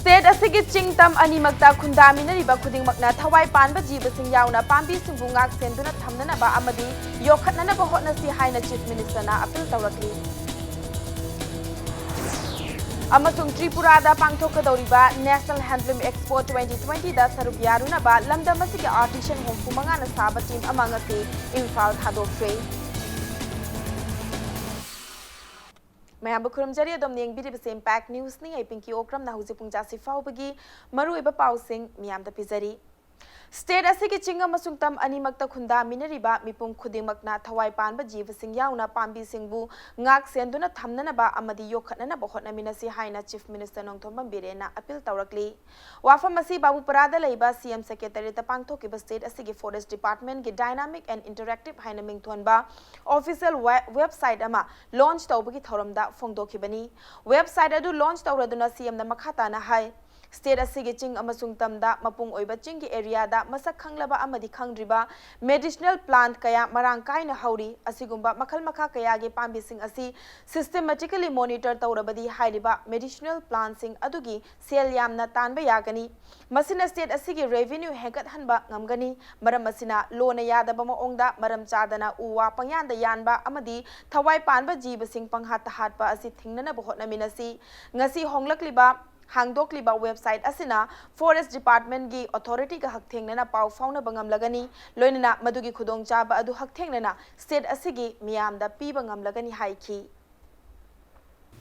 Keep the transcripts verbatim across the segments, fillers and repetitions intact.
State ꯑꯁꯤꯒꯤ ꯆꯤꯡ ꯇꯝ ꯑꯅꯤꯃꯛꯇ ꯈꯨꯟꯗꯥꯃꯤꯟꯅꯔꯤꯕ ꯈꯨꯗꯤꯡꯃꯛꯅ ꯊꯋꯥꯏ ꯄꯥꯟꯕ ꯖꯤꯕꯁꯤꯡ ꯌꯥꯎꯅ ꯄꯥꯝꯕꯤꯁꯤꯡꯕꯨ ꯉꯥꯛ ꯁꯦꯟꯗꯨꯅ ꯊꯝꯅꯅꯕ ꯑꯃꯗꯤ ꯌꯣꯛꯈꯠꯅꯅꯕ ꯍꯣꯠꯅꯁꯤ ꯍꯥꯏꯅ ꯆꯤꯐ ꯃꯤꯅꯤꯁꯇꯔꯅ ꯑꯄꯤꯜ ꯇꯧꯔꯛꯂꯤ꯫ ꯑꯃꯁꯨꯡ ꯇ꯭ꯔꯤꯄꯨꯔꯥꯗ ꯄꯥꯡꯊꯣꯛꯀꯗꯧꯔꯤꯕ National Handloom Expo twenty twenty ꯗ ꯁꯔꯨꯛ ꯌꯥꯔꯨꯅꯕ ꯂꯝꯗꯝ ꯑꯁꯤꯒꯤ artisan ꯍꯨꯝꯐꯨ ꯃꯉꯥꯅ ꯁꯥꯕ ꯇꯤꯝ ꯑꯃ ꯉꯁꯤ ꯏꯝꯐꯥꯜ ꯊꯥꯗꯣꯛꯈ꯭ꯔꯦ꯫ ꯃꯌꯥꯝꯕꯨ ꯈꯨꯔꯨꯝꯖꯔꯤ꯫ ꯑꯗꯣꯝꯅ ꯌꯦꯡꯕꯤꯔꯤꯕꯁꯤ Impact News ꯅꯤ꯫ ꯑꯩ ꯄꯤꯡꯀꯤ ꯑꯣꯀ꯭ꯔꯝꯅ ꯍꯧꯖꯤꯛ ꯄꯨꯡ ꯆꯥꯁꯤ ꯐꯥꯎꯕꯒꯤ ꯃꯔꯨꯑꯣꯏꯕ ꯄꯥꯎꯁꯤꯡ ꯃꯤꯌꯥꯝꯗ ꯄꯤꯖꯔꯤ꯫ ꯁ꯭ꯇꯦꯠ ꯑꯁꯤꯒꯤ ꯆꯤꯡ ꯑꯃꯁꯨꯡ ꯇꯝ ꯑꯅꯤꯃꯛꯇ ꯈꯨꯟꯗꯥꯃꯤꯟꯅꯔꯤꯕ ꯃꯤꯄꯨꯝ ꯈꯨꯗꯤꯡꯃꯛꯅ ꯊꯋꯥꯏ ꯄꯥꯟꯕ ꯖꯤꯕꯁꯤꯡ ꯌꯥꯎꯅ ꯄꯥꯝꯕꯤꯁꯤꯡꯕꯨ ꯉꯥꯛ ꯁꯦꯟꯗꯨꯅ ꯊꯝꯅꯅꯕ ꯑꯃꯗꯤ ꯌꯣꯛꯈꯠꯅꯅꯕ ꯍꯣꯠꯅꯃꯤꯟꯅꯁꯤ ꯍꯥꯏꯅ ꯆꯤꯐ ꯃꯤꯅꯤꯁꯇꯔ ꯅꯣꯡꯊꯣꯝꯕꯝ ꯕꯤꯔꯦꯟꯅ ꯑꯄꯤꯜ ꯇꯧꯔꯛꯂꯤ꯫ ꯋꯥꯐꯝ ꯑꯁꯤ ꯕꯥꯕꯨꯄꯔꯥꯗ ꯂꯩꯕ ꯁꯤ ꯑꯦꯝ ꯁꯦꯀ꯭ꯔꯦꯇꯔꯤꯌꯦꯠꯇ ꯄꯥꯡꯊꯣꯛꯈꯤꯕ ꯁ꯭ꯇꯦꯠ ꯑꯁꯤꯒꯤ ꯐꯣꯔꯦꯁ ꯗꯤꯄꯥꯔꯠꯃꯦꯟꯒꯤ Dynamic and Interactive ꯍꯥꯏꯅ ꯃꯤꯡꯊꯣꯟꯕ ꯑꯣꯐꯤꯁꯤꯌꯦꯜ ꯋꯦ-, ꯋꯦꯕꯁꯥꯏꯠ ꯑꯃ ꯂꯣꯟꯆ ꯇꯧꯕꯒꯤ ꯊꯧꯔꯝꯗ ꯐꯣꯡꯗꯣꯛꯈꯤꯕꯅꯤ꯫ ꯋꯦꯕꯁꯥꯏꯠ ꯑꯗꯨ ꯂꯣꯟꯆ ꯇꯧꯔꯗꯨꯅ ꯁꯤ ꯑꯦꯝꯅ ꯃꯈꯥ ꯇꯥꯅ ꯍꯥꯏ, ꯁ꯭ꯇꯦꯠ ꯑꯁꯤꯒꯤ ꯆꯤꯡ ꯑꯃꯁꯨꯡ ꯇꯝꯗ ꯃꯄꯨꯡ ꯑꯣꯏꯕ ꯆꯤꯡꯒꯤ ꯑꯦꯔꯤꯌꯥꯗ ꯃꯁꯛ ꯈꯪꯂꯕ ꯑꯃꯗꯤ ꯈꯪꯗ꯭ꯔꯤꯕ ꯃꯦꯗꯤꯁꯤꯅꯦꯜ ꯄ꯭ꯂꯥꯟꯠ ꯀꯌꯥ ꯃꯔꯥꯡ ꯀꯥꯏꯅ ꯍꯧꯔꯤ꯫ ꯑꯁꯤꯒꯨꯝꯕ ꯃꯈꯜ ꯃꯈꯥ ꯀꯌꯥꯒꯤ ꯄꯥꯝꯕꯤꯁꯤꯡ ꯑꯁꯤ systematically monitor ꯇꯧꯔꯕꯗꯤ ꯍꯥꯏꯔꯤꯕ ꯃꯦꯗꯤꯁꯤꯅꯦꯜ ꯄ꯭ꯂꯥꯟꯠꯁꯤꯡ ꯑꯗꯨꯒꯤ ꯁꯦꯜ ꯌꯥꯝꯅ ꯇꯥꯟꯕ ꯌꯥꯒꯅꯤ꯫ ꯃꯁꯤꯅ ꯁ꯭ꯇꯦꯠ ꯑꯁꯤꯒꯤ revenue ꯍꯦꯟꯒꯠꯍꯟꯕ ꯉꯝꯒꯅꯤ꯫ ꯃꯔꯝ ꯑꯁꯤꯅ ꯂꯣꯅ ꯌꯥꯗꯕ ꯃꯑꯣꯡꯗ ꯃꯔꯝ ꯆꯥꯗꯅ ꯎ ꯋꯥ ꯄꯪꯌꯥꯟꯗ ꯌꯥꯟꯕ ꯑꯃꯗꯤ ꯊꯋꯥꯏ ꯄꯥꯟꯕ ꯖꯤꯕꯁꯤꯡ ꯄꯪꯍꯥꯠꯇ ꯍꯥꯠꯄ ꯑꯁꯤ ꯊꯤꯡꯅꯅꯕ ꯍꯣꯠꯅꯃꯤꯟꯅꯁꯤ꯫ ꯉꯁꯤ ꯍꯣꯡꯂꯛꯂꯤꯕ ꯍꯥꯡꯗꯣꯛꯂꯤꯕ ꯋꯦꯕꯁꯥꯏꯠ ꯑꯁꯤꯅ ꯐꯣꯔꯦꯁ ꯗꯤꯄꯥꯔꯠꯃꯦꯟꯒꯤ ꯑꯣꯊꯣꯔꯤꯇꯤꯒ ꯍꯛꯊꯦꯡꯅꯅ ꯄꯥꯎ ꯐꯥꯎꯅꯕ ꯉꯝꯂꯒꯅꯤ, ꯂꯣꯏꯅꯅ ꯃꯗꯨꯒꯤ ꯈꯨꯗꯣꯡꯆꯥꯕ ꯑꯗꯨ ꯍꯛꯊꯦꯡꯅꯅ ꯁ꯭ꯇꯦꯠ ꯑꯁꯤꯒꯤ ꯃꯤꯌꯥꯝꯗ ꯄꯤꯕ ꯉꯝꯂꯒꯅꯤ ꯍꯥꯏꯈꯤ꯫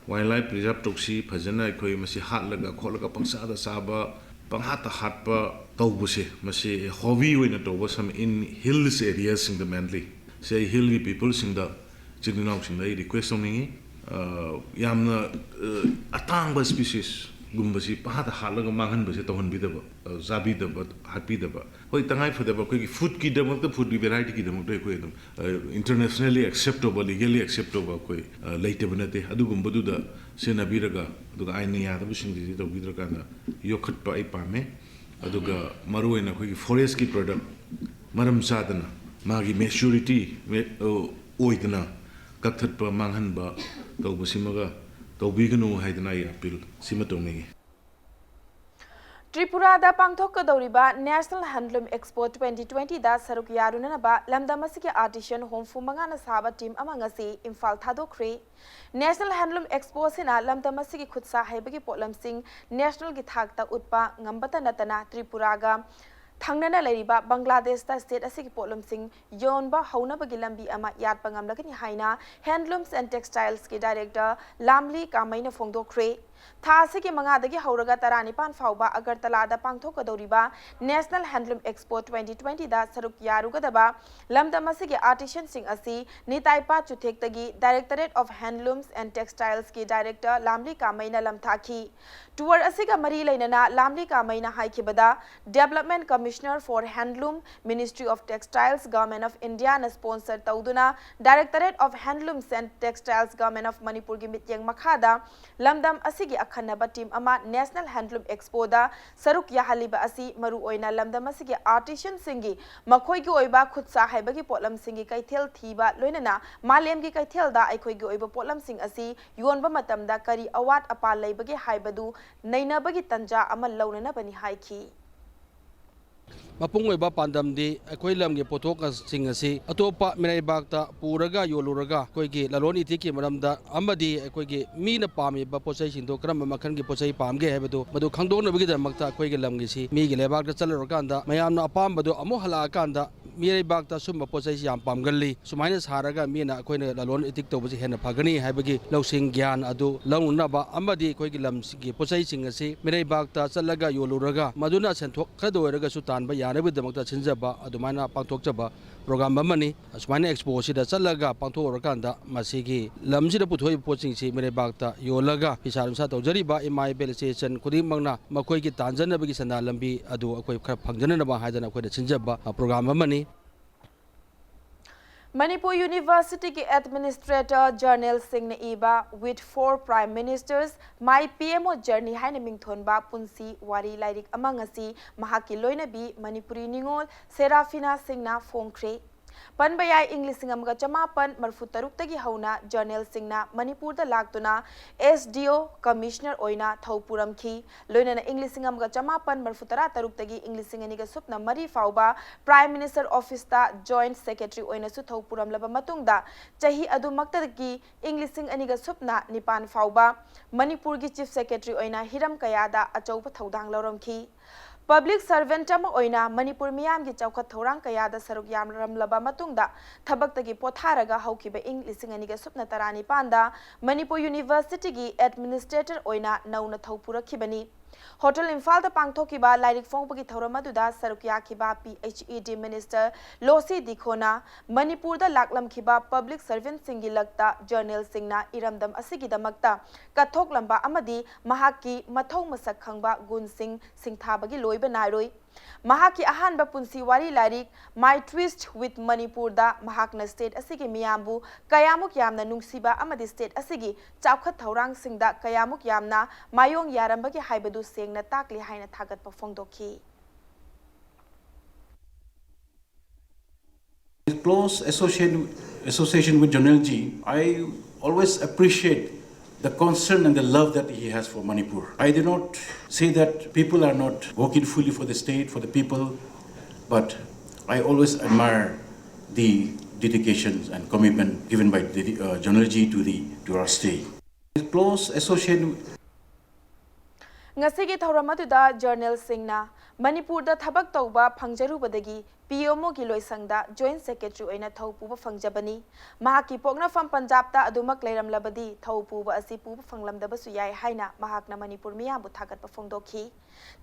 Wildlife preserve ꯇꯧꯁꯤ, ꯐꯖꯅ ꯑꯩꯈꯣꯏ ꯃꯁꯤ ꯍꯥꯠꯂꯒ ꯈꯣꯠꯂꯒ ꯄꯪꯆꯥꯗ ꯆꯥꯕ, ꯄꯪꯍꯥꯠꯇ ꯍꯥꯠꯄ ꯇꯧꯕꯁꯦ, ꯃꯁꯤ hobby ꯑꯣꯏꯅ ꯇꯧꯕ, some in hills areaꯁꯤꯡꯗ mainly꯫ ꯁꯤ ꯑꯩ hillꯒꯤ peopleꯁꯤꯡꯗ, ꯏꯆꯤꯟ ꯏꯅꯥꯎꯁꯤꯡꯗ ꯑꯩ request ꯇꯧꯅꯤꯡꯉꯤ꯫ ꯑ, ꯌꯥꯝꯅ, ꯑ, ꯑꯇꯥꯡꯕ speciesꯒꯨꯝꯕꯁꯤ ꯄꯪꯍꯥꯠꯇ ꯍꯥꯠꯂꯒ ꯃꯥꯡꯍꯟꯕꯁꯦ ꯇꯧꯍꯟꯕꯤꯗꯕ, ꯑ, ꯆꯥꯕꯤꯗꯕ, ꯍꯥꯠꯄꯤꯗꯕ꯫ ꯍꯣꯏ, ꯇꯉꯥꯏ ꯐꯗꯕ ꯑꯩꯈꯣꯏꯒꯤ foodꯀꯤꯗꯃꯛꯇ, foodꯀꯤ varietyꯒꯤꯗꯃꯛꯇ ꯑꯩꯈꯣꯏ ꯑꯗꯨꯝ, ꯑ, internationally accept ꯇꯧꯕ, legally accept ꯇꯧꯕ ꯑꯩꯈꯣꯏ, ꯑ, ꯂꯩꯇꯕ ꯅꯠꯇꯦ꯫ ꯑꯗꯨꯒꯨꯝꯕꯗꯨꯗ ꯁꯤꯖꯤꯟꯅꯕꯤꯔꯒ, ꯑꯗꯨꯒ ꯑꯥꯏꯟꯅ ꯌꯥꯗꯕꯁꯤꯡꯁꯤꯗꯤ ꯇꯧꯕꯤꯗ꯭ꯔꯀꯥꯟꯗ ꯌꯣꯛꯈꯠꯄ ꯑꯩ ꯄꯥꯝꯃꯦ꯫ ꯑꯗꯨꯒ ꯃꯔꯨꯑꯣꯏꯅ ꯑꯩꯈꯣꯏꯒꯤ forestꯀꯤ product ꯃꯔꯝ ꯆꯥꯗꯅ ꯃꯥꯒꯤ maturity ꯃꯦ-, ꯑ, ꯑꯣꯏꯗꯅ ꯀꯛꯊꯠꯄ, ꯃꯥꯡꯍꯟꯕ ꯇꯧꯕꯁꯤꯃꯒ ꯇꯧꯕꯤꯒꯅꯨ ꯍꯥꯏꯗꯅ ꯑꯩ appeal ꯁꯤꯃ ꯇꯧꯅꯤꯡꯉꯤ꯫ ꯇ꯭ꯔꯤꯄꯨꯔꯥꯗ ꯄꯥꯡꯊꯣꯛꯀꯗꯧꯔꯤꯕ National Handloom Expo twenty twenty ꯗ ꯁꯔꯨꯛ ꯌꯥꯔꯨꯅꯅꯕ ꯂꯝꯗꯝ ꯑꯁꯤꯒꯤ artisan ꯍꯨꯝꯐꯨ ꯃꯉꯥꯅ ꯁꯥꯕ team ꯑꯃ ꯉꯁꯤ ꯏꯝꯐꯥꯜ ꯊꯥꯗꯣꯛꯈ꯭ꯔꯦ꯫ National Handloom Expo ꯑꯁꯤꯅ ꯂꯝꯗꯝ ꯑꯁꯤꯒꯤ ꯈꯨꯠꯁꯥ ꯍꯩꯕꯒꯤ ꯄꯣꯠꯂꯝꯁꯤꯡ national ꯒꯤ ꯊꯥꯛꯇ ꯎꯠꯄ ꯉꯝꯕꯇ ꯅꯠꯇꯅ ꯇ꯭ꯔꯤꯄꯨꯔꯥꯒ ꯊꯪꯅꯅ ꯂꯩꯔꯤꯕ ꯕꯪꯒ꯭ꯂꯥꯗꯦꯁꯇ state ꯑꯁꯤꯒꯤ ꯄꯣꯠꯂꯝꯁꯤꯡ ꯌꯣꯟꯕ ꯍꯧꯅꯕꯒꯤ ꯂꯝꯕꯤ ꯑꯃ ꯌꯥꯠꯄ ꯉꯝꯂꯒꯅꯤ ꯍꯥꯏꯅ Handlooms and Textiles ꯀꯤ director ꯂꯥꯝꯂꯤ ꯀꯥꯃꯩꯅ ꯐꯣꯡꯗꯣꯛꯈ꯭ꯔꯦ꯫ ꯊꯥ ꯑꯁꯤꯒꯤ ꯃꯉꯥꯗꯒꯤ ꯍꯧꯔꯒ ꯇꯔꯥꯅꯤꯄꯥꯟ ꯐꯥꯎꯕ ꯑꯒꯔꯇꯂꯥꯗ ꯄꯥꯡꯊꯣꯛꯀꯗꯧꯔꯤꯕ National Handloom Expo twenty twenty ꯗ ꯁꯔꯨꯛ ꯌꯥꯔꯨꯒꯗꯕ ꯂꯝꯗꯝ ꯑꯁꯤꯒꯤ artisan ꯁꯤꯡ ꯑꯁꯤ ꯅꯤꯇꯥꯏꯄꯥ ꯆꯨꯊꯦꯛꯇꯒꯤ Directorate of Handlooms and Textiles ꯀꯤ director ꯂꯥꯝꯂꯤ ꯀꯥꯃꯩꯅ ꯂꯝꯊꯥꯈꯤ꯫ Tour ꯑꯁꯤꯒ ꯃꯔꯤ ꯂꯩꯅꯅ ꯂꯥꯝꯂꯤ ꯀꯥꯃꯩꯅ ꯍꯥꯏꯈꯤꯕꯗ, Development Commissioner for Handloom, Ministry of Textiles, Government of India ꯅ sponsor ꯇꯧꯗꯨꯅ Directorate of Handlooms and Textiles, Government of ꯃꯅꯤꯄꯨꯔꯒꯤ ꯃꯤꯠꯌꯦꯡ ꯃꯈꯥꯗ ꯂꯝꯗꯝ ꯑꯁꯤꯒꯤ ꯑꯈꯟꯅꯕ team ꯑꯃ National Handloom Expo ꯗ ꯁꯔꯨꯛ ꯌꯥꯍꯜꯂꯤꯕ ꯑꯁꯤ ꯃꯔꯨꯑꯣꯏꯅ ꯂꯝꯗꯝ ꯑꯁꯤꯒꯤ artisan ꯁꯤꯡꯒꯤ ꯃꯈꯣꯏꯒꯤ ꯑꯣꯏꯕ ꯈꯨꯠ ꯁꯥ ꯍꯩꯕꯒꯤ ꯄꯣꯠꯂꯝꯁꯤꯡꯒꯤ ꯀꯩꯊꯦꯜ ꯊꯤꯕ, ꯂꯣꯏꯅꯅ ꯃꯥꯂꯦꯝꯒꯤ ꯀꯩꯊꯦꯜꯗ ꯑꯩꯈꯣꯏꯒꯤ ꯑꯣꯏꯕ ꯄꯣꯠꯂꯝꯁꯤꯡ ꯑꯁꯤ ꯌꯣꯟꯕ ꯃꯇꯝꯗ ꯀꯔꯤ ꯑꯋꯥꯠ ꯑꯄꯥ ꯂꯩꯕꯒꯦ ꯍꯥꯏꯕꯗꯨ ꯅꯩꯅꯕꯒꯤ ꯇꯟꯖꯥ ꯑꯃ ꯂꯧꯅꯅꯕꯅꯤ ꯍꯥꯏꯈꯤ꯫ ꯃꯄꯨꯡ ꯑꯣꯏꯕ ꯄꯥꯟꯗꯝꯗꯤ ꯑꯩꯈꯣꯏ ꯂꯝꯒꯤ ꯄꯣꯠꯊꯣꯛꯁꯤꯡ ꯑꯁꯤ ꯑꯇꯣꯞꯄ ꯃꯤꯔꯩꯕꯥꯛꯇ ꯄꯨꯔꯒ ꯌꯣꯜꯂꯨꯔꯒ ꯑꯩꯈꯣꯏꯒꯤ ꯂꯂꯣꯟ ꯏꯇꯤꯛꯀꯤ ꯃꯔꯝꯗ ꯑꯃꯗꯤ ꯑꯩꯈꯣꯏꯒꯤ ꯃꯤꯅ ꯄꯥꯝꯃꯤꯕ ꯄꯣꯠꯆꯩꯁꯤꯡꯗꯣ ꯀꯔꯝꯕ ꯃꯈꯜꯒꯤ ꯄꯣꯠꯆꯩ ꯄꯥꯝꯒꯦ ꯍꯥꯏꯕꯗꯨ ꯃꯗꯨ ꯈꯪꯗꯣꯛꯅꯕꯒꯤꯗꯃꯛꯇ ꯑꯩꯈꯣꯏꯒꯤ ꯂꯝꯒꯤꯁꯤ ꯃꯤꯒꯤ ꯂꯩꯕꯥꯛꯇ ꯆꯠꯂꯨꯔꯀꯥꯟꯗ ꯃꯌꯥꯝꯅ ꯑꯄꯥꯝꯕꯗꯣ ꯑꯃꯨꯛ ꯍꯜꯂꯛꯑꯀꯥꯟꯗ ꯃꯤꯔꯩꯕꯥꯛꯇ ꯁꯨꯝꯕ ꯄꯣꯠꯆꯩꯁꯤ ꯌꯥꯝ ꯄꯥꯝꯒꯜꯂꯤ, ꯁꯨꯃꯥꯏꯅ ꯁꯥꯔꯒ ꯃꯤꯅ ꯑꯩꯈꯣꯏꯅ ꯂꯂꯣꯟ ꯏꯇꯤꯛ ꯇꯧꯕꯁꯤ ꯍꯦꯟꯅ ꯐꯒꯅꯤ ꯍꯥꯏꯕꯒꯤ ꯂꯧꯁꯤꯡ ꯒ꯭ꯌꯥꯟ ꯑꯗꯨ ꯂꯧꯅꯅꯕ ꯑꯃꯗꯤ ꯑꯩꯈꯣꯏꯒꯤ ꯂꯝꯁꯤꯒꯤ ꯄꯣꯠꯆꯩꯁꯤꯡ ꯑꯁꯤ ꯃꯤꯔꯩꯕꯥꯛꯇ ꯆꯠꯂꯒ ꯌꯣꯜꯂꯨꯔꯒ ꯃꯗꯨꯅ ꯁꯦꯟꯊꯣꯛ ꯈꯔꯗ ꯑꯣꯏꯔꯒꯁꯨ ꯇꯥꯟꯕ ꯌꯥꯅꯕꯒꯤꯗꯃꯛꯇ ꯁꯤꯟꯖꯕ ꯑꯗꯨꯃꯥꯏꯅ ꯄꯥꯡꯊꯣꯛꯆꯕ program ꯑꯃꯅꯤ꯫ ꯑꯁꯨꯃꯥꯏꯅ expo ꯑꯁꯤꯗ ꯆꯠꯂꯒ ꯄꯥꯡꯊꯣꯛꯎꯔꯀꯥꯟꯗ ꯃꯁꯤꯒꯤ ꯂꯝꯁꯤꯗ ꯄꯨꯊꯣꯛꯏꯕ ꯄꯣꯠꯁꯤꯡꯁꯤ ꯃꯤꯔꯩꯕꯥꯛꯇ ꯌꯣꯜꯂꯒ ꯐꯤꯁꯥ ꯂꯣꯟꯁꯥ ꯇꯧꯖꯔꯤꯕ ꯏꯃꯥ ꯏꯕꯦꯜ ꯏꯆꯦ ꯏꯆꯟ ꯈꯨꯗꯤꯡꯃꯛꯅ ꯃꯈꯣꯏꯒꯤ ꯇꯥꯟꯖꯅꯕꯒꯤ ꯁꯦꯟꯗꯥꯟ ꯂꯝꯕꯤ ꯑꯗꯨ ꯑꯩꯈꯣꯏ ꯈꯔ ꯐꯪꯖꯅꯅꯕ ꯍꯥꯏꯗꯅ ꯑꯩꯈꯣꯏꯅ ꯁꯤꯟꯖꯕ program ꯑꯃꯅꯤ꯫ ꯃꯅꯤꯄꯨꯔ ꯌꯨꯅꯤꯚꯔꯁꯤꯇꯤꯒꯤ administrator ꯖꯔꯅꯦꯜꯁꯤꯡꯅ ꯏꯕ With Four Prime Ministers, My P M O Journey ꯍꯥꯏꯅ ꯃꯤꯡꯊꯣꯟꯕ ꯄꯨꯟꯁꯤ ꯋꯥꯔꯤ ꯂꯥꯏꯔꯤꯛ ꯑꯃ ꯉꯁꯤ ꯃꯍꯥꯛꯀꯤ ꯂꯣꯏꯅꯕꯤ ꯃꯅꯤꯄꯨꯔꯤ ꯅꯤꯉꯣꯜ ꯁꯦꯔꯥꯐꯤꯅꯥ ꯁꯤꯡꯅ ꯐꯣꯡꯈ꯭ꯔꯦ꯫ ꯄꯟꯕ ꯌꯥꯏ, ꯏꯪ ꯂꯤꯁꯤꯡ ꯑꯃꯒ ꯆꯃꯥꯄꯟ ꯃꯔꯤꯐꯨ ꯇꯔꯨꯛꯇꯒꯤ ꯍꯧꯅ ꯖꯔꯅꯦꯜ ꯁꯤꯡꯅ ꯃꯅꯤꯄꯨꯔꯗ ꯂꯥꯛꯇꯨꯅ S D O commissioner ꯑꯣꯏꯅ ꯊꯧ ꯄꯨꯔꯝꯈꯤ꯫ ꯂꯣꯏꯅꯅ ꯏꯪ ꯂꯤꯁꯤꯡ ꯑꯃꯒ ꯆꯃꯥꯄꯟ ꯃꯔꯤꯐꯨ ꯇꯔꯥ ꯇꯔꯨꯛꯇꯒꯤ ꯏꯪ ꯂꯤꯁꯤꯡ ꯑꯅꯤꯒ ꯁꯨꯞꯅ ꯃꯔꯤ ꯐꯥꯎꯕ Prime Minister Officeꯇ Joint Secretary ꯑꯣꯏꯅꯁꯨ ꯊꯧ ꯄꯨꯔꯝꯂꯕ ꯃꯇꯨꯡꯗ, ꯆꯍꯤ ꯑꯗꯨꯃꯛꯇꯗꯒꯤ ꯏꯪ ꯂꯤꯁꯤꯡ ꯑꯅꯤꯒ ꯁꯨꯞꯅ ꯅꯤꯄꯥꯟ ꯐꯥꯎꯕ ꯃꯅꯤꯄꯨꯔꯒꯤ Chief Secretary ꯑꯣꯏꯅ ꯍꯤꯔꯝ ꯀꯌꯥꯗ ꯑꯆꯧꯕ ꯊꯧꯗꯥꯡ ꯂꯧꯔꯝꯈꯤ꯫ Public servant ꯑꯃ ꯑꯣꯏꯅ ꯃꯅꯤꯄꯨꯔ ꯃꯤꯌꯥꯝꯒꯤ ꯆꯥꯎꯈꯠ ꯊꯧꯔꯥꯡ ꯀꯌꯥꯗ ꯁꯔꯨꯛ ꯌꯥꯔꯝꯂꯕ ꯃꯇꯨꯡꯗ, ꯊꯕꯛꯇꯒꯤ ꯄꯣꯊꯥꯔꯒ ꯍꯧꯈꯤꯕ ꯏꯪ ꯂꯤꯁꯤꯡ ꯑꯅꯤꯒ ꯁꯨꯞꯅ ꯇꯔꯥꯅꯤꯄꯥꯟꯗ ꯃꯅꯤꯄꯨꯔ Universityꯒꯤ administrator ꯑꯣꯏꯅ ꯅꯧꯅ ꯊꯧ ꯄꯨꯔꯛꯈꯤꯕꯅꯤ꯫ Hotel ꯏꯝꯐꯥꯜꯗ ꯄꯥꯡꯊꯣꯛꯈꯤꯕ ꯂꯥꯏꯔꯤꯛ ꯐꯣꯡꯕꯒꯤ ꯊꯧꯔꯝ ꯑꯗꯨꯗ ꯁꯔꯨꯛ ꯌꯥꯈꯤꯕ P H E D Minister ꯂꯣꯁꯤ ꯗꯤꯈꯣꯅ ꯃꯅꯤꯄꯨꯔꯗ ꯂꯥꯛꯂꯝꯈꯤꯕ public servantꯁꯤꯡꯒꯤ ꯂꯛꯇ ꯖꯔꯅꯦꯜꯁꯤꯡꯅ ꯏꯔꯝꯗꯝ ꯑꯁꯤꯒꯤꯗꯃꯛꯇ ꯀꯠꯊꯣꯛꯂꯝꯕ ꯑꯃꯗꯤ ꯃꯍꯥꯛꯀꯤ ꯃꯊꯧ ꯃꯁꯛ ꯈꯪꯕ ꯒꯨꯟꯁꯤꯡ ꯁꯤꯡꯊꯥꯕꯒꯤ ꯂꯣꯏꯕ ꯅꯥꯏꯔꯣꯏ꯫ ꯃꯍꯥꯛꯀꯤ ꯑꯍꯥꯟꯕ ꯄꯨꯟꯁꯤ ꯋꯥꯔꯤ ꯂꯥꯏꯔꯤꯛ My Tryst with Manipurꯗ ꯃꯍꯥꯛꯅ state ꯑꯁꯤꯒꯤ ꯃꯤꯌꯥꯝꯕꯨ ꯀꯌꯥꯃꯨꯛ ꯌꯥꯝꯅ ꯅꯨꯡꯁꯤꯕ ꯑꯃꯗꯤ state ꯑꯁꯤꯒꯤ ꯆꯥꯎꯈꯠ ꯊꯧꯔꯥꯡꯁꯤꯡꯗ ꯀꯌꯥꯃꯨꯛ ꯌꯥꯝꯅ ꯃꯥꯌꯣꯡ ꯌꯥꯔꯝꯕꯒꯦ ꯍꯥꯏꯕꯗꯨ ꯁꯦꯡꯅ ꯇꯥꯛꯂꯤ ꯍꯥꯏꯅ ꯊꯥꯒꯠꯄ ꯐꯣꯡꯗꯣꯛꯈꯤ꯫ Close association, association with Janel ji, I always appreciate the concern and the love that he has for Manipur. I do not say that people are not working fully for the state, for the people, but I always admire the dedication and commitment given by the, uh, Janel ji to the, to our state. Close association ꯉꯁꯤꯒꯤ ꯊꯧꯔꯝ ꯑꯗꯨꯗ ꯖꯔꯅꯦꯜꯁꯤꯡꯅ ꯃꯅꯤꯄꯨꯔꯗ ꯊꯕꯛ ꯇꯧꯕ ꯐꯪꯖꯔꯨꯕꯗꯒꯤ P M Oꯒꯤ ꯂꯣꯏꯁꯪꯗ Joint Secretary ꯑꯣꯏꯅ ꯊꯧ ꯄꯨꯕ ꯐꯪꯖꯕꯅꯤ꯫ ꯃꯍꯥꯛꯀꯤ ꯄꯣꯛꯅꯐꯝ ꯄꯟꯖꯥꯕꯇ ꯑꯗꯨꯃꯛ ꯂꯩꯔꯝꯂꯕꯗꯤ ꯊꯧ ꯄꯨꯕ ꯑꯁꯤ ꯄꯨꯕ ꯐꯪꯂꯝꯗꯕꯁꯨ ꯌꯥꯏ ꯍꯥꯏꯅ ꯃꯍꯥꯛꯅ ꯃꯅꯤꯄꯨꯔ ꯃꯤꯌꯥꯝꯕꯨ ꯊꯥꯒꯠꯄ ꯐꯣꯡꯗꯣꯛꯈꯤ꯫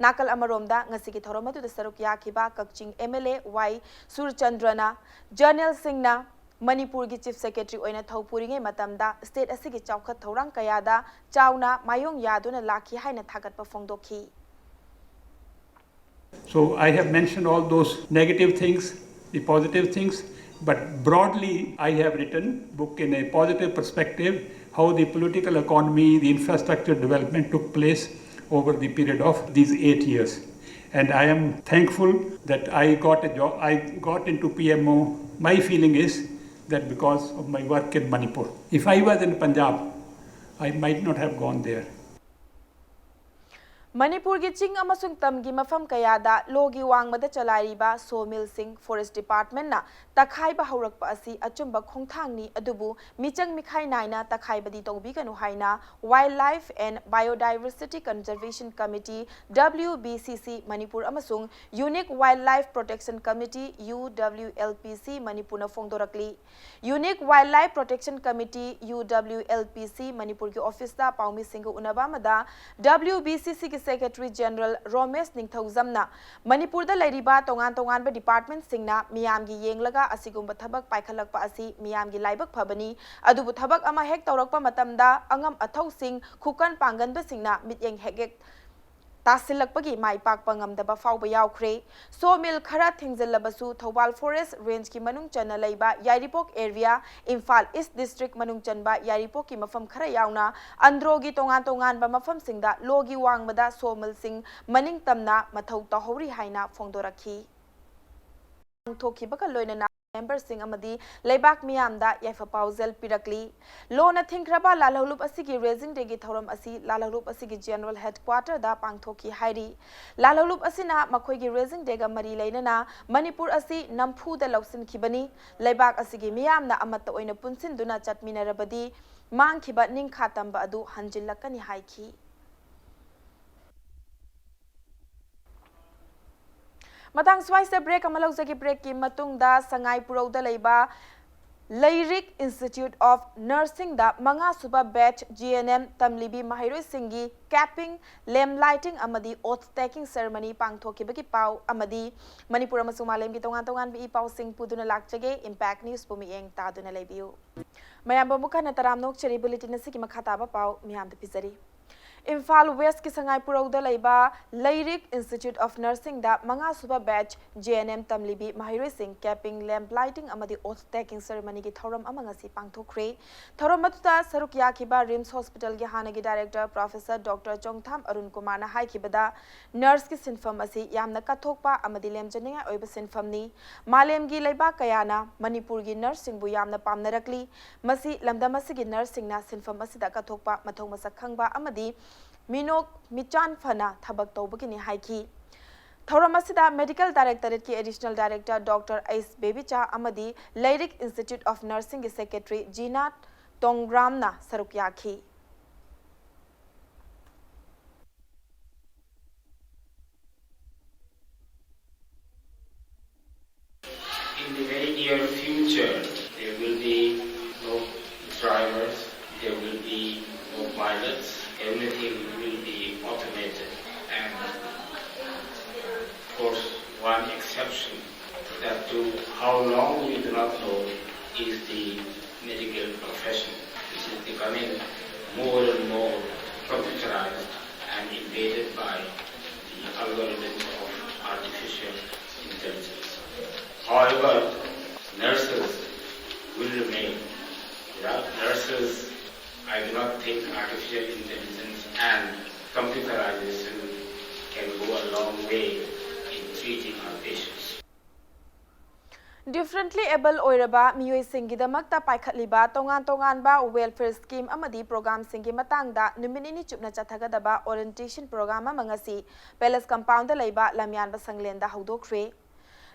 ꯅꯥꯀꯜ ꯑꯃꯔꯣꯝꯗ ꯉꯁꯤꯒꯤ ꯊꯧꯔꯝ ꯑꯗꯨꯗ ꯁꯔꯨꯛ ꯌꯥꯈꯤꯕ ꯀꯛꯆꯤꯡ M L A Y ꯁꯨꯔꯆꯟꯗ꯭ꯔꯅ ꯖꯔꯅꯦꯜꯁꯤꯡꯅ ꯃꯅꯤꯄꯨꯔꯒꯤ Chief Secretary ꯑꯣꯏꯅ ꯊꯧ ꯄꯨꯔꯤꯉꯩ ꯃꯇꯝꯗ state ꯑꯁꯤꯒꯤ ꯆꯥꯎꯈꯠ ꯊꯧꯔꯥꯡ ꯀꯌꯥꯗ ꯆꯥꯎꯅ ꯃꯥꯌꯣꯡ ꯌꯥꯗꯨꯅ ꯂꯥꯛꯈꯤ ꯍꯥꯏꯅ ꯊꯥꯒꯠꯄ ꯐꯣꯡꯗꯣꯛꯈꯤ꯫ So I have mentioned all those negative things, the positive things, but broadly I have written book in a positive perspective, how the political economy, the infrastructure development took place over the period of these eight years. And I am thankful that I got a job, I got into P M O. My feeling is that because of my work in Manipur. If I was in Punjab, I might not have gone there. ꯃꯅꯤꯄꯨꯔꯒꯤ ꯆꯤꯡ ꯑꯃꯁꯨꯡ ꯇꯝꯒꯤ ꯃꯐꯝ ꯀꯌꯥꯗ ꯂꯣꯒꯤ ꯋꯥꯡꯃꯗ ꯆꯂꯥꯏꯔꯤꯕ ꯁꯣ ꯃꯤꯜꯁꯤꯡ forest ꯗꯤꯄꯥꯔꯠꯃꯦꯟꯅ ꯇꯛꯈꯥꯏꯕ ꯍꯧꯔꯛꯄ ꯑꯁꯤ ꯑꯆꯨꯝꯕ ꯈꯣꯡꯊꯥꯡꯅꯤ, ꯑꯗꯨꯕꯨ ꯃꯤꯆꯪ ꯃꯤꯈꯥꯏ ꯅꯥꯏꯅ ꯇꯛꯈꯥꯏꯕꯗꯤ ꯇꯧꯕꯤꯒꯅꯨ ꯍꯥꯏꯅ Wildlife and Biodiversity Conservation Committee, W B C C, Manipur ꯑꯃꯁꯨꯡ Unique Wildlife Protection Committee, U W L P C, ꯃꯅꯤꯄꯨꯔꯅ ꯐꯣꯡꯗꯣꯔꯛꯂꯤ꯫ Unique Wildlife Protection Committee, U W L P C, ꯃꯅꯤꯄꯨꯔꯒꯤ ꯑꯣꯐꯤꯁꯇ ꯄꯥꯎꯃꯤꯁꯤꯡꯒ ꯎꯅꯕ ꯑꯃꯗ W B C Cꯒꯤ Secretary General ꯔꯣꯃꯦꯁ ꯅꯤꯡꯊꯧꯖꯝꯅ ꯃꯅꯤꯄꯨꯔꯗ ꯂꯩꯔꯤꯕ ꯇꯣꯉꯥꯟ ꯇꯣꯉꯥꯟꯕ ꯗꯤꯄꯥꯔꯠꯃꯦꯟꯠꯁꯤꯡꯅ ꯃꯤꯌꯥꯝꯒꯤ ꯌꯦꯡꯂꯒ ꯑꯁꯤꯒꯨꯝꯕ ꯊꯕꯛ ꯄꯥꯏꯈꯠꯂꯛꯄ ꯑꯁꯤ ꯃꯤꯌꯥꯝꯒꯤ ꯂꯥꯏꯕꯛ ꯐꯕꯅꯤ, ꯑꯗꯨꯕꯨ ꯊꯕꯛ ꯑꯃ ꯍꯦꯛ ꯇꯧꯔꯛꯄ ꯃꯇꯝꯗ ꯑꯉꯝ ꯑꯊꯧꯁꯤꯡ ꯈꯨꯀꯟ ꯄꯥꯡꯒꯟꯕꯁꯤꯡꯅ ꯃꯤꯠꯌꯦꯡ ꯍꯦꯛ ꯍꯦꯛ ꯇꯥꯁꯤꯜꯂꯛꯄꯒꯤ ꯃꯥꯏ ꯄꯥꯛꯄ ꯉꯝꯗꯕ ꯐꯥꯎꯕ ꯌꯥꯎꯈ꯭ꯔꯦ꯫ ꯁꯣ ꯃꯤꯜ ꯈꯔ ꯊꯤꯡꯖꯤꯜꯂꯕꯁꯨ ꯊꯧꯕꯥꯜ ꯐꯣꯔꯦꯁ ꯔꯦꯟꯖꯀꯤ ꯃꯅꯨꯡ ꯆꯟꯅ ꯂꯩꯕ ꯌꯥꯏꯔꯤꯄꯣꯛ ꯑꯦꯔꯤꯌꯥ, ꯏꯝꯐꯥꯜ ꯏꯁ ꯗꯤꯁꯇ꯭ꯔꯤꯛ ꯃꯅꯨꯡ ꯆꯟꯕ ꯌꯥꯏꯔꯤꯄꯣꯛꯀꯤ ꯃꯐꯝ ꯈꯔ ꯌꯥꯎꯅ ꯑꯟꯗ꯭ꯔꯣꯒꯤ ꯇꯣꯉꯥꯟ ꯇꯣꯉꯥꯟꯕ ꯃꯐꯝꯁꯤꯡꯗ ꯂꯣꯒꯤ ꯋꯥꯡꯃꯗ ꯁꯣ ꯃꯤꯜꯁꯤꯡ ꯃꯅꯤꯡ ꯇꯝꯅ ꯃꯊꯧ ꯇꯧꯍꯧꯔꯤ ꯍꯥꯏꯅ ꯐꯣꯡꯗꯣꯔꯛꯈꯤ꯫ ꯄꯥꯡꯊꯣꯛꯈꯤꯕꯒ ꯂꯣꯏꯅꯅ ꯃꯦꯝꯕꯔꯁꯤꯡ ꯑꯃꯗꯤ ꯂꯩꯕꯥꯛ ꯃꯤꯌꯥꯝꯗ ꯌꯥꯏꯐ ꯄꯥꯎꯖꯦꯜ ꯄꯤꯔꯛꯂꯤ꯫ ꯂꯣꯅ ꯊꯤꯡꯈ꯭ꯔꯕ ꯂꯥꯜꯍꯧꯂꯨꯞ ꯑꯁꯤꯒꯤ ꯔꯦꯖꯤꯡ ꯗꯦꯒꯤ ꯊꯧꯔꯝ ꯑꯁꯤ ꯂꯥꯜꯍꯧꯂꯨꯞ ꯑꯁꯤꯒꯤ ꯖꯦꯅꯔꯦꯜ ꯍꯦꯗꯀ꯭ꯋꯥꯇꯔꯗ ꯄꯥꯡꯊꯣꯛꯈꯤ ꯍꯥꯏꯔꯤ꯫ ꯂꯥꯜꯍꯧꯂꯨꯞ ꯑꯁꯤꯅ ꯃꯈꯣꯏꯒꯤ ꯔꯦꯖꯤꯡ ꯗꯦꯒ ꯃꯔꯤ ꯂꯩꯅꯅ ꯃꯅꯤꯄꯨꯔ ꯑꯁꯤ ꯅꯝꯐꯨꯗ ꯂꯧꯁꯤꯟꯈꯤꯕꯅꯤ꯫ ꯂꯩꯕꯥꯛ ꯑꯁꯤꯒꯤ ꯃꯤꯌꯥꯝꯅ ꯑꯃꯠꯇ ꯑꯣꯏꯅ ꯄꯨꯟꯁꯤꯟꯗꯨꯅ ꯆꯠꯃꯤꯟꯅꯔꯕꯗꯤ ꯃꯥꯡꯈꯤꯕ ꯅꯤꯡꯈꯥ ꯇꯝꯕ ꯑꯗꯨ ꯍꯟꯖꯤꯜꯂꯛꯀꯅꯤ ꯍꯥꯏꯈꯤ꯫ ꯃꯇꯥꯡ ꯁ꯭ꯋꯥꯏꯁꯤꯗ ꯕ꯭ꯔꯦꯛ ꯑꯃ ꯂꯧꯖꯒꯦ꯫ ꯕ꯭ꯔꯦꯛꯀꯤ ꯃꯇꯨꯡꯗ ꯁꯉꯥꯏ ꯄꯨꯔꯧꯗ ꯂꯩꯕ ꯂꯩꯔꯤꯛ ꯏꯟꯁꯇꯤꯇ꯭ꯌꯨꯠ ꯑꯣꯐ ꯅꯔꯁꯤꯡꯗ ꯃꯉꯥ ꯁꯨꯕ ꯕꯦꯠꯆ ꯖꯤ ꯑꯦꯟ ꯑꯦꯝ ꯇꯝꯂꯤꯕꯤ ꯃꯍꯩꯔꯣꯏꯁꯤꯡꯒꯤ ꯀꯦꯞꯄꯤꯡ, ꯂꯦꯝ ꯂꯥꯏꯇꯤꯡ ꯑꯃꯗꯤ ꯑꯣꯊ ꯇꯦꯀꯤꯡ ꯁꯦꯔꯃꯅꯤ ꯄꯥꯡꯊꯣꯛꯈꯤꯕꯒꯤ ꯄꯥꯎ ꯑꯃꯗꯤ ꯃꯅꯤꯄꯨꯔ ꯑꯃꯁꯨꯡ ꯃꯥꯂꯦꯝꯒꯤ ꯇꯣꯉꯥꯟ ꯇꯣꯉꯥꯟꯕ ꯏ ꯄꯥꯎꯁꯤꯡ ꯄꯨꯗꯨꯅ ꯂꯥꯛꯆꯒꯦ꯫ ꯏꯝꯄꯦꯛ ꯅ꯭ꯌꯨꯁꯄꯨ ꯃꯤꯠꯌꯦꯡ ꯇꯥꯗꯨꯅ ꯂꯩꯕꯤꯌꯨ꯫ ꯃꯌꯥꯝꯕꯨ ꯑꯃꯨꯛ ꯍꯟꯅ ꯇꯔꯥꯝꯅ ꯑꯣꯛꯆꯔꯤ꯫ ꯕꯨꯂꯦꯇꯤꯟ ꯑꯁꯤꯒꯤ ꯃꯈꯥ ꯇꯥꯕ ꯄꯥꯎ ꯃꯤꯌꯥꯝꯗ ꯄꯤꯖꯔꯤ꯫ ꯏꯝꯐꯥꯜ ꯋꯦꯁꯀꯤ ꯁꯉꯥꯏꯄꯨꯔꯧꯗ ꯂꯩꯕ ꯂꯩꯔꯤꯛ Institute of Nursingꯗ ꯃꯉꯥꯁꯨꯕ batch J N M ꯇꯝꯂꯤꯕꯤ ꯃꯍꯩꯔꯣꯏꯁꯤꯡ capping, lamp lighting ꯑꯃꯗꯤ oath taking ceremonyꯒꯤ ꯊꯧꯔꯝ ꯑꯃ ꯉꯁꯤ ꯄꯥꯡꯊꯣꯛꯈ꯭ꯔꯦ꯫ ꯊꯧꯔꯝ ꯑꯗꯨꯗ ꯁꯔꯨꯛ ꯌꯥꯈꯤꯕ RIMS Hospitalꯒꯤ ꯍꯥꯟꯅꯒꯤ director Professor Doctor ꯆꯣꯡꯊꯥꯝ ꯑꯔꯨꯟ ꯀꯨꯃꯥꯔꯅ ꯍꯥꯏꯈꯤꯕꯗ, nurseꯀꯤ ꯁꯤꯟꯐꯝ ꯑꯁꯤ ꯌꯥꯝꯅ ꯀꯠꯊꯣꯛꯄ ꯑꯃꯗꯤ ꯂꯦꯝꯖꯅꯤꯡꯉꯥꯏ ꯑꯣꯏꯕ ꯁꯤꯟꯐꯝꯅꯤ꯫ ꯃꯥꯂꯦꯝꯒꯤ ꯂꯩꯕꯥꯛ ꯀꯌꯥꯅ ꯃꯅꯤꯄꯨꯔꯒꯤ nurseꯁꯤꯡꯕꯨ ꯌꯥꯝꯅ ꯄꯥꯝꯅꯔꯛꯂꯤ꯫ ꯃꯁꯤ ꯂꯝꯗꯝ ꯑꯁꯤꯒꯤ nurseꯁꯤꯡꯅ ꯁꯤꯟꯐꯝ ꯑꯁꯤꯗ ꯀꯠꯊꯣꯛꯄ, ꯃꯊꯧ ꯃꯁꯛ ꯈꯪꯕ ꯑꯃꯗꯤ ꯃꯤꯅꯣꯛ ꯃꯤꯆꯥꯟ ꯐꯅ ꯊꯕꯛ ꯇꯧꯕꯒꯤꯅꯤ ꯍꯥꯏꯈꯤ꯫ ꯊꯧꯔꯝ ꯑꯁꯤꯗ Medical Directorateꯀꯤ Additional Director Doctor H Bebicha ꯑꯃꯗꯤ ꯂꯩꯔꯤꯛ Institute of Nursingꯒꯤ Secretary ꯖꯤꯅꯥ ꯇꯣꯡꯒ꯭ꯔꯥꯝꯅ ꯁꯔꯨꯛ ꯌꯥꯈꯤ꯫ In the very near future, there will be no drivers, there will be no pilots, everything will be automated. And of course, one exception that to how long we do not know is the medical profession, which is becoming more and more computerized and invaded by the algorithms of artificial intelligence. However, nurses will remain. Without nurses, I do not think artificial intelligence and computerization can go a long way in treating our patients. Differently able ꯑꯣꯏꯔꯕ ꯃꯤꯑꯣꯏꯁꯤꯡꯒꯤꯗꯃꯛꯇ ꯄꯥꯏꯈꯠꯂꯤꯕ ꯇꯣꯉꯥꯟ ꯇꯣꯉꯥꯟꯕ welfare scheme ꯑꯃꯗꯤ programꯁꯤꯡꯒꯤ ꯃꯇꯥꯡꯗ ꯅꯨꯃꯤꯠ ꯅꯤꯅꯤ ꯆꯨꯞꯅ ꯆꯠꯊꯒꯗꯕ orientation program ꯑꯃ ꯉꯁꯤ Palace Compoundꯗ ꯂꯩꯕ ꯂꯝꯌꯥꯟꯕ ꯁꯪꯂꯦꯟꯗ ꯍꯧꯗꯣꯛꯈ꯭ꯔꯦ꯫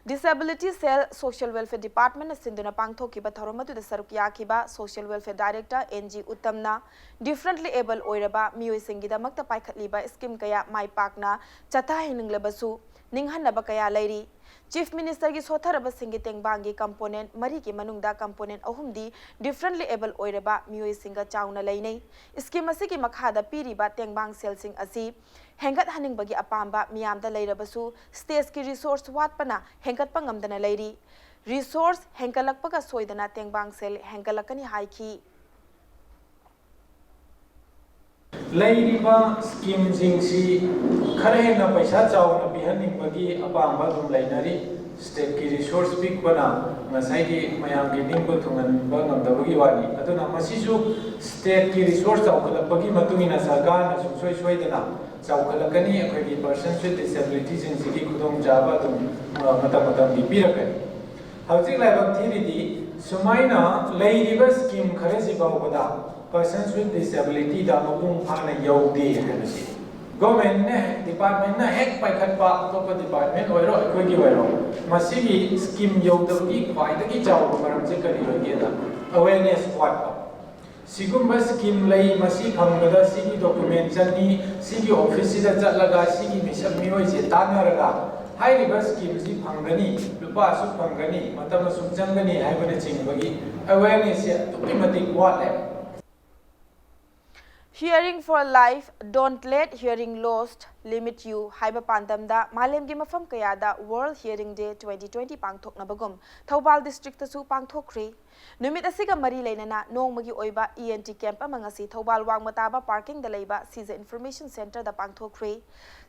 Disability Cell, Social Welfare Departmentꯅ ꯁꯤꯟꯗꯨꯅ ꯄꯥꯡꯊꯣꯛꯈꯤꯕ ꯊꯧꯔꯝ ꯑꯗꯨꯗ ꯁꯔꯨꯛ ꯌꯥꯈꯤꯕ Social Welfare Director N G ꯎꯠꯇꯝꯅ, differently able ꯑꯣꯏꯔꯕ ꯃꯤꯑꯣꯏꯁꯤꯡꯒꯤꯗꯃꯛꯇ ꯄꯥꯏꯈꯠꯂꯤꯕ scheme ꯀꯌꯥ ꯃꯥꯏ ꯄꯥꯛꯅ ꯆꯠꯊꯍꯟꯅꯤꯡꯂꯕꯁꯨ, ꯅꯤꯡꯍꯟꯅꯕ ꯀꯌꯥ ꯂꯩꯔꯤ꯫ Chief Ministerꯒꯤ ꯁꯣꯠꯊꯔꯕꯁꯤꯡꯒꯤ ꯇꯦꯡꯕꯥꯡꯒꯤ component ꯃꯔꯤꯒꯤ ꯃꯅꯨꯡꯗ component ꯑꯍꯨꯝꯗꯤ differently able ꯑꯣꯏꯔꯕ ꯃꯤꯑꯣꯏꯁꯤꯡꯒ ꯆꯥꯎꯅ ꯂꯩꯅꯩ꯫ Scheme ꯑꯁꯤꯒꯤ ꯃꯈꯥꯗ ꯄꯤꯔꯤꯕ ꯇꯦꯡꯕꯥꯡ ꯁꯦꯜꯁꯤꯡ ꯑꯁꯤ ꯍꯦꯟꯒꯠꯍꯟꯅꯤꯡꯕꯒꯤ ꯑꯄꯥꯝꯕ ꯃꯤꯌꯥꯝꯗ ꯂꯩꯔꯕꯁꯨ, stateꯀꯤ resource ꯋꯥꯠꯄꯅ ꯍꯦꯟꯒꯠꯄ ꯉꯝꯗꯅ ꯂꯩꯔꯤ꯫ Resource ꯍꯦꯟꯒꯠꯂꯛꯄꯒ ꯁꯣꯏꯗꯅ ꯇꯦꯡꯕꯥꯡ ꯁꯦꯜ ꯍꯦꯟꯒꯠꯂꯛꯀꯅꯤ ꯍꯥꯏꯈꯤ꯫ ꯂꯩꯔꯤꯕ ꯁ꯭ꯀꯤꯝꯁꯤꯡꯁꯤ ꯈꯔ ꯍꯦꯟꯅ ꯄꯩꯁꯥ ꯆꯥꯎꯅ ꯄꯤꯍꯟꯅꯤꯡꯕꯒꯤ ꯑꯄꯥꯝꯕ ꯑꯗꯨꯝ ꯂꯩꯅꯔꯤ꯫ ꯁ꯭ꯇꯦꯠꯀꯤ ꯔꯤꯁꯣꯔꯁ ꯄꯤꯛꯄꯅ ꯉꯁꯥꯏꯒꯤ ꯃꯌꯥꯝꯒꯤ ꯅꯤꯡꯕ ꯊꯨꯡꯍꯟꯕ ꯉꯝꯗꯕꯒꯤ ꯋꯥꯅꯤ꯫ ꯑꯗꯨꯅ ꯃꯁꯤꯁꯨ ꯁ꯭ꯇꯦꯠꯀꯤ ꯔꯤꯁꯣꯔꯁ ꯆꯥꯎꯈꯠꯂꯛꯄꯒꯤ ꯃꯇꯨꯡ ꯏꯟꯅ ꯁꯔꯀꯥꯔꯅ ꯁꯨꯡꯁꯣꯏ ꯁꯣꯏꯗꯅ ꯆꯥꯎꯈꯠꯂꯛꯀꯅꯤ꯫ ꯑꯩꯈꯣꯏꯒꯤ persons with disabilityꯁꯤꯡꯁꯤꯒꯤ ꯈꯨꯗꯣꯡꯆꯥꯕ ꯑꯗꯨꯝ ꯃꯇꯝ ꯃꯇꯝꯒꯤ ꯄꯤꯔꯛꯀꯅꯤ꯫ ꯍꯧꯖꯤꯛ ꯂꯥꯏꯕꯛ ꯊꯤꯔꯤꯗꯤ ꯁꯨꯃꯥꯏꯅ ꯂꯩꯔꯤꯕ ꯁ꯭ꯀꯤꯝ ꯈꯔꯁꯤ ꯐꯥꯎꯕꯗ persons with disabilityꯗ ꯃꯄꯨꯡ ꯐꯥꯅ ꯌꯧꯗꯦ ꯍꯥꯏꯕꯁꯤ꯫ ꯒꯣꯔꯃꯦꯟꯅ, ꯗꯤꯄꯥꯔꯠꯃꯦꯟꯅ ꯍꯦꯛ ꯄꯥꯏꯈꯠꯄ, ꯑꯇꯣꯞꯄ ꯗꯤꯄꯥꯔꯠꯃꯦꯟ ꯑꯣꯏꯔꯣ, ꯑꯩꯈꯣꯏꯒꯤ ꯑꯣꯏꯔꯣ, ꯃꯁꯤꯒꯤ ꯁ꯭ꯀꯤꯝ ꯌꯧꯗꯕꯒꯤ ꯈ꯭ꯋꯥꯏꯗꯒꯤ ꯆꯥꯎꯕ ꯃꯔꯝꯁꯦ ꯀꯔꯤ ꯑꯣꯏꯒꯦꯗ, ꯑꯋꯦꯔꯅꯦꯁ ꯋꯥꯠꯄ꯫ ꯁꯤꯒꯨꯝꯕ ꯁ꯭ꯀꯤꯝ ꯂꯩ, ꯃꯁꯤ ꯐꯪꯕꯗ ꯁꯤꯒꯤ ꯗꯣꯀꯨꯃꯦꯟ ꯆꯪꯏ, ꯁꯤꯒꯤ ꯑꯣꯐꯤꯁꯁꯤꯗ ꯆꯠꯂꯒ ꯁꯤꯒꯤ ꯃꯤꯁꯛ ꯃꯤꯑꯣꯏꯁꯦ ꯇꯥꯟꯅꯔꯒ ꯍꯥꯏꯔꯤꯕ ꯁ꯭ꯀꯤꯝꯁꯤ ꯐꯪꯒꯅꯤ, ꯂꯨꯄꯥ ꯑꯁꯨꯛ ꯐꯪꯒꯅꯤ, ꯃꯇꯝ ꯑꯁꯨꯛ ꯆꯪꯒꯅꯤ ꯍꯥꯏꯕꯅꯆꯤꯡꯕꯒꯤ ꯑꯋꯦꯔꯅꯦꯁꯁꯦ ꯑꯗꯨꯛꯀꯤ ꯃꯇꯤꯛ ꯋꯥꯠꯂꯦ꯫ Hearing for Life, Don't Let Hearing Loss Limit You ꯍꯥꯏꯕ ꯄꯥꯟꯗꯝꯗ ꯃꯥꯂꯦꯝꯒꯤ ꯃꯐꯝ ꯀꯌꯥꯗ World Hearing Day twenty twenty ꯄꯥꯡꯊꯣꯛꯅꯕꯒꯨꯝ Thoubal ꯗꯤꯁꯇ꯭ꯔꯤꯛꯇꯁꯨ ꯄꯥꯡꯊꯣꯛꯈ꯭ꯔꯤ꯫ ꯅꯨꯃꯤꯠ ꯑꯁꯤꯒ ꯃꯔꯤ ꯂꯩꯅꯅ ꯅꯣꯡꯃꯒꯤ ꯑꯣꯏꯕ ꯏ ꯑꯦꯟ ꯇꯤ ꯀꯦꯝꯞ ꯑꯃ ꯉꯁꯤ ꯊꯧꯕꯥꯜ ꯋꯥꯡꯃ ꯇꯥꯕ ꯄꯥꯔꯀꯤꯡꯗ ꯂꯩꯕ ꯁꯤꯖ ꯏꯟꯐꯣꯔꯃꯦꯁꯟ ꯁꯦꯟꯇꯔꯗ ꯄꯥꯡꯊꯣꯛꯈ꯭ꯔꯤ꯫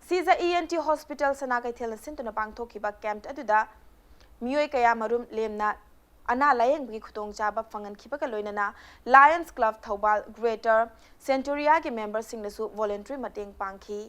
ꯁꯤꯖ ꯏ ꯑꯦꯟ ꯇꯤ ꯍꯣꯁꯄꯤꯇꯥꯜ ꯁꯅꯥ ꯀꯩꯊꯦꯜꯅ ꯁꯤꯟꯗꯨꯅ ꯄꯥꯡꯊꯣꯛꯈꯤꯕ ꯀꯦꯝꯞ ꯑꯗꯨꯗ ꯃꯤꯑꯣꯏ ꯀꯌꯥꯃꯔꯨꯝ ꯂꯦꯝꯅ ꯑꯅꯥ ꯂꯥꯌꯦꯡꯕꯒꯤ ꯈꯨꯗꯣꯡꯆꯥꯕ ꯐꯪꯍꯟꯈꯤꯕꯒ ꯂꯣꯏꯅꯅ Lions Club Thoubal Greater Centuria ꯒꯤ ꯃꯦꯝꯕꯔꯁꯤꯡꯅꯁꯨ voluntary ꯃꯇꯦꯡ ꯄꯥꯡꯈꯤ꯫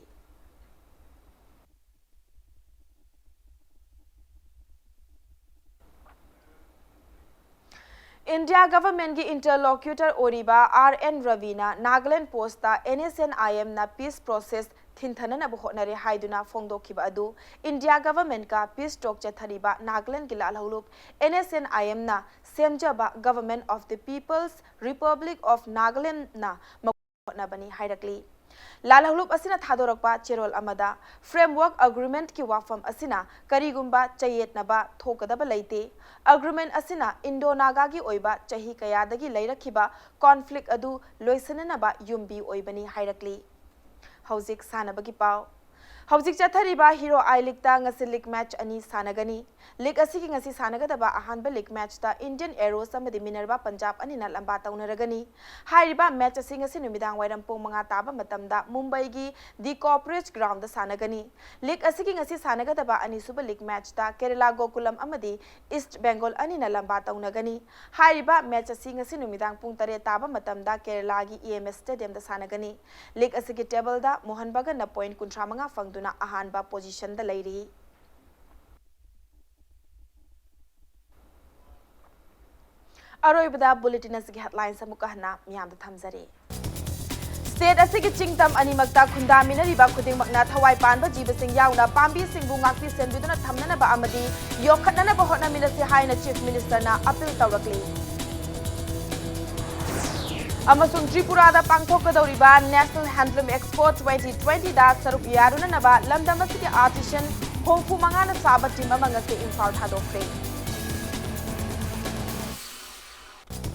ꯏꯟꯗꯤꯌꯥ ꯒꯚꯔꯟꯃꯦꯟꯠꯀꯤ ꯏꯟꯇꯔꯂꯣꯀ꯭ꯌꯨꯇꯔ ꯑꯣꯏꯔꯤꯕ ꯑꯥꯔ ꯑꯦꯟ ꯔꯕꯤꯅ ꯅꯥꯒꯥꯂꯦꯟꯗ ꯄꯣꯁꯠꯇ ꯑꯦꯟ ꯑꯦꯁ ꯑꯦꯟ ꯑꯥꯏ ꯑꯦꯝꯅ ꯄꯤꯁ ꯄ꯭ꯔꯣꯁꯦꯁ ꯊꯤꯟꯊꯅꯅꯕ ꯍꯣꯠꯅꯔꯦ ꯍꯥꯏꯗꯨꯅ ꯐꯣꯡꯗꯣꯛꯈꯤꯕ ꯑꯗꯨ ꯏꯟꯗꯤꯌꯥ ꯒꯚꯔꯟꯃꯦꯟꯠꯀ ꯄꯤꯁ ꯇꯣꯛ ꯆꯠꯊꯔꯤꯕ ꯅꯥꯒꯥꯂꯦꯟꯗꯒꯤ ꯂꯥꯜꯍꯧꯂꯨꯞ ꯑꯦꯟ ꯑꯦꯁ ꯑꯦꯟ ꯑꯥꯏ ꯑꯦꯝꯅ ꯁꯦꯝꯖꯕ Government of the People's Republic of Nagalandꯅ ꯍꯣꯠꯅꯕꯅꯤ ꯍꯥꯏꯔꯛꯂꯤ꯫ ꯂꯥꯜꯍꯧꯂꯨꯞ ꯑꯁꯤꯅ ꯊꯥꯗꯣꯔꯛꯄ ꯆꯦꯔꯣꯜ ꯑꯃꯗ, Framework Agreementꯀꯤ ꯋꯥꯐꯝ ꯑꯁꯤꯅ ꯀꯔꯤꯒꯨꯝꯕ ꯆꯌꯦꯠꯅꯕ ꯊꯣꯛꯀꯗꯕ ꯂꯩꯇꯦ꯫ Agreement ꯑꯁꯤꯅ ꯏꯟꯗꯣ ꯅꯥꯒꯥꯒꯤ ꯑꯣꯏꯕ ꯆꯍꯤ ꯀꯌꯥꯗꯒꯤ ꯂꯩꯔꯛꯈꯤꯕ conflict ꯑꯗꯨ ꯂꯣꯏꯁꯤꯟꯅꯅꯕ ꯌꯨꯝꯕꯤ ꯑꯣꯏꯕꯅꯤ ꯍꯥꯏꯔꯛꯂꯤ꯫ ꯍꯧꯖꯤꯛ ꯁꯥꯟꯅꯕꯒꯤ ꯄꯥꯎ꯫ ꯍꯧꯖꯤꯛ ꯆꯠꯊꯔꯤꯕ ꯍꯤꯔꯣ ꯑꯥꯏ ꯂꯤꯒꯇ ꯉꯁꯤ ꯂꯤꯒ ꯃꯦꯆ ꯑꯅꯤ ꯁꯥꯟꯅꯒꯅꯤ꯫ ꯂꯤꯒ ꯑꯁꯤꯒꯤ ꯉꯁꯤ ꯁꯥꯟꯅꯒꯗꯕ ꯑꯍꯥꯟꯕ ꯂꯤꯒ ꯃꯦꯆꯇ ꯏꯟꯗꯤꯌꯟ ꯑꯦꯔꯣꯁ ꯑꯃꯗꯤ ꯃꯤꯅꯔꯚꯥ ꯄꯟꯖꯥꯕ ꯑꯅꯤꯅ ꯂꯝꯕꯥ ꯇꯧꯅꯔꯒꯅꯤ꯫ ꯍꯥꯏꯔꯤꯕ ꯃꯦꯆ ꯑꯁꯤ ꯉꯁꯤ ꯅꯨꯃꯤꯗꯥꯡ ꯋꯥꯏꯔꯝ ꯄꯨꯡ ꯃꯉꯥ ꯇꯥꯕ ꯃꯇꯝꯗ ꯃꯨꯝꯕꯩꯒꯤ ꯗꯤ ꯀꯣꯄꯔꯦꯖ ꯒ꯭ꯔꯥꯎꯟꯗ ꯁꯥꯟꯅꯒꯅꯤ꯫ ꯂꯤꯒ ꯑꯁꯤꯒꯤ ꯉꯁꯤ ꯁꯥꯟꯅꯒꯗꯕ ꯑꯅꯤꯁꯨꯕ ꯂꯤꯒ ꯃꯦꯆꯇ ꯀꯦꯔꯂꯥ ꯒꯣꯀꯨꯂꯝ ꯑꯃꯗꯤ ꯏꯁ꯭ꯠ ꯕꯦꯡꯒꯣꯜ ꯑꯅꯤꯅ ꯂꯝꯕꯥ ꯇꯧꯅꯒꯅꯤ꯫ ꯍꯥꯏꯔꯤꯕ ꯃꯦꯆ ꯑꯁꯤ ꯉꯁꯤ ꯅꯨꯃꯤꯗꯥꯡ ꯄꯨꯡ ꯇꯔꯦꯠ ꯇꯥꯕ ꯃꯇꯝꯗ ꯀꯦꯔꯂꯥꯒꯤ ꯏ ꯑꯦꯝ ꯑꯦꯁ ꯁ꯭ꯇꯦꯗꯤꯌꯝꯗ ꯁꯥꯟꯅꯒꯅꯤ꯫ ꯂꯤꯒ ꯑꯁꯤꯒꯤ ꯇꯦꯕꯜꯗ ꯃꯣꯍꯟ ꯕꯒꯟꯅ ꯄꯣꯏꯟꯠ ꯀꯨꯟꯊ꯭ꯔꯥ ꯃꯉꯥ ꯐꯪꯗꯨꯅ ꯑꯍꯥꯟꯕ ꯄꯣꯖꯤꯁꯟꯗ ꯂꯩꯔꯤ꯫ ꯑꯔꯣꯏꯕꯗ ꯕꯨꯂꯦꯇꯤꯟ ꯑꯁꯤꯒꯤ ꯍꯦꯗꯂꯥꯏꯟꯁ ꯑꯃꯨꯛꯀ ꯍꯟꯅ ꯃꯤꯌꯥꯝꯗ ꯊꯝꯖꯔꯤ꯫ ꯁ꯭ꯇꯦꯠ ꯑꯁꯤꯒꯤ ꯆꯤꯡ ꯇꯝ ꯑꯅꯤꯃꯛꯇ ꯈꯨꯟꯗꯥꯃꯤꯟꯅꯔꯤꯕ ꯈꯨꯗꯤꯡꯃꯛꯅ ꯊꯋꯥꯏ ꯄꯥꯟꯕ ꯖꯤꯕꯁꯤꯡ ꯌꯥꯎꯅ ꯄꯥꯝꯕꯤꯁꯤꯡꯕꯨ ꯉꯥꯛꯄꯤ ꯁꯦꯟꯕꯤꯗꯨꯅ ꯊꯝꯅꯅꯕ ꯑꯃꯗꯤ ꯌꯣꯛꯈꯠꯅꯅꯕ ꯍꯣꯠꯅꯃꯤꯟꯅꯁꯤ ꯍꯥꯏꯅ ꯆꯤꯐ ꯃꯤꯅꯤꯁꯇꯔꯅ ꯑꯄꯤꯜ ꯇꯧꯔꯛꯂꯤ꯫ ꯑꯃꯁꯨꯡ ꯇ꯭ꯔꯤꯄꯨꯔꯥꯗ ꯄꯥꯡꯊꯣꯛꯀꯗꯧꯔꯤꯕ ꯅꯦꯁꯅꯦꯜ ꯍꯦꯟꯗꯂꯨꯝ ꯑꯦꯛꯁꯄꯣ ꯇ꯭ꯋꯦꯟꯇꯤ ꯇ꯭ꯋꯦꯟꯇꯤꯗ ꯁꯔꯨꯛ ꯌꯥꯔꯨꯅꯅꯕ ꯂꯝꯗꯝ ꯑꯁꯤꯒꯤ ꯑꯥꯔꯇꯤꯁꯟ ꯍꯨꯝꯐꯨ ꯃꯉꯥꯅ ꯁꯥꯕ ꯇꯤꯝ ꯑꯃ ꯉꯁꯤ ꯏꯝꯐꯥꯜ ꯊꯥꯗꯣꯛꯈ꯭ꯔꯦ꯫